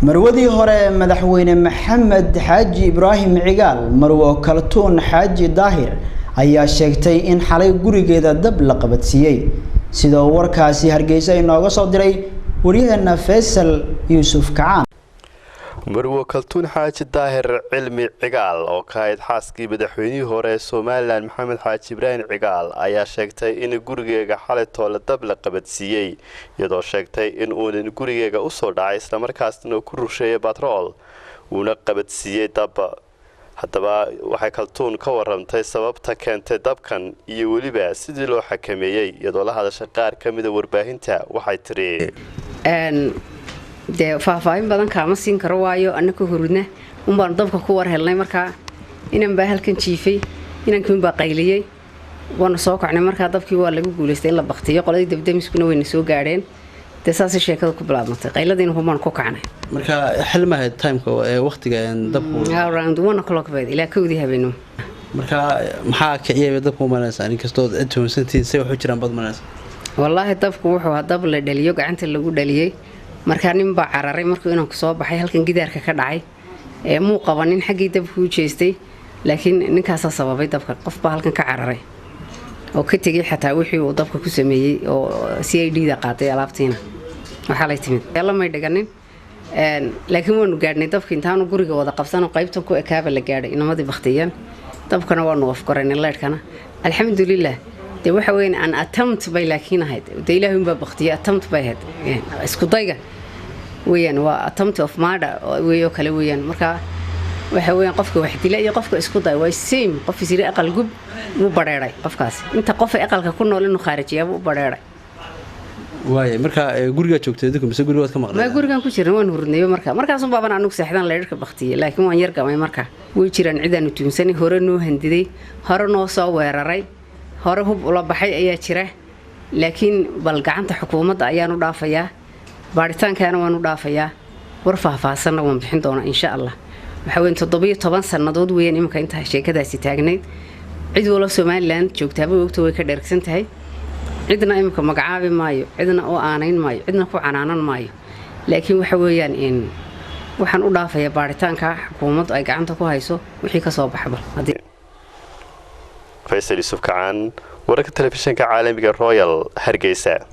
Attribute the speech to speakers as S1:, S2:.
S1: Marwadii hore Madaxweyne Maxamed Xaaji Ibraahim Cigaal, Marwo Kaltuun Xaaji Daahir, ayaa sheegtay in xalay gurigeeda dab la qabadsiiyey. Sidoo warkaasi Hargeysa inooga soo diray waryaheena Faysal Yuusuf Kacaan.
S2: Marwo Kaltuun Xaaji Daahir Cilmi Cigaal, oo ka ahayd xaaskii madaxweynihii hore ee Somaliland Maxamed Xaaji Ibraahim Cigaal, ayaa sheegtay in gurigeega xalay toole dab la qabadsiiyey, iyadoo sheegtay in uunan gurigeega usoo dhacay, islamarkaasna ku rusheeyay batrool, uuna qabadsiiyey dab. Haddaba waxay Kaltuun ka waramtay sababta keentay dabkan iyo weliba sidii loo xakameeyey. Iyadoo la hadashay qaar ka mida warbaahinta, waxay tidhi:
S3: Dee faahfaahin badan kaama siin karo, waayo annaka hurudna unbaanu dabka ku war helnay. Markaa inan baa halkan jiifay, inankiunbaa qayliyey, waanu soo kacnay. Markaa dabkii waa lagu guulaystay in la baktiyo, qoladii dabdamiskuna wayna soo gaadheen. Dee saasay sheekada ku bilaabmatay, qayladiina hubaanu ku kacnay.
S4: Marka xilmahayd timeka ee waqtiga dabku?
S3: Around 1 o'clock bayd, ilaa 1dii habeenimo.
S4: Marka maxaa kiciyay dabka umalanaysaa, inkastoo cid tuhunsantihiin, say wax u jiraan baad malanaysaa?
S3: Wallaahi, dabku wuxuu dab la dhaliyo, gacanta lagu dhaliyey. Markaa nin baa cararay markuu inanku soo baxay, halkan gidaarka ka dhacay ee muu qabanin, xaggii dabku u jeestay, laakiin ninkaasaa sababay dabka. Qof baa halkan ka cararay oo ka tegey xataa wixii uu dabka ku sameeyey, oo CID da qaaday alaabtiina. Waxaa lay timid lamay dhiganin, laakiin waanu gaadhnay dabka intaanu guriga wada qabsano, qaybtan ku ekaaba la gaadhay. Inamadii baktiyeen dabkana waanu afgoranay, leydhkana alxamdulilah. Dee waxa weyan an attempt bay laakiin ahayd. Dee Ilaahay unbaa baktiyey, attempt bay ahayd, isku dayga weeyaan, waa attempt of murder weeyoo kale weeyaan. Marka waxa weeyaan qofka wax dila iyo qofka isku day waa same. Qof is yiri aqal gub wuu badheeray qofkaasi, inta qof aqalka ku nool inuu khaarijiyaaba u badheeray.
S4: Waaya, marka gurigaa joogtay idinku mise guriga waad ka maqnay?
S3: Ma, gurigan ku jiran, waan hurdnayo. Marka markaasun baaban anugu seexdan, leyrhka baktiyey, laakiin waan yar gamay. Marka way jiraan cidaanu tuunsanay, hore noo handiday, hore noo soo weeraray, hore hub ula baxay ayaa jira, laakiin bal gacanta xukuumadda ayaan u dhaafayaa, baaritaankaana waan u dhaafayaa, war faahfaahsanna waan bixin doonaa insha Allah. Waxaa weyn 17 sannadood weeyaan iminka intaa sheekadaasi taagnayd. Cid walo Somaliland joogtaaba ogta, way ka dheergsan tahay. Cidna iminka magacaabi maayo, cidna u aanayn maayo, cidna ku canaanan maayo, laakiin waxa weeyaan in waxaan u dhaafayaa baaritaanka xukuumaddu ay gacanta ku hayso wixii ka soo baxba.
S2: Faysal Yuusuf Kacaan, wararka telefishinka caalamiga Royal, Hargeysa.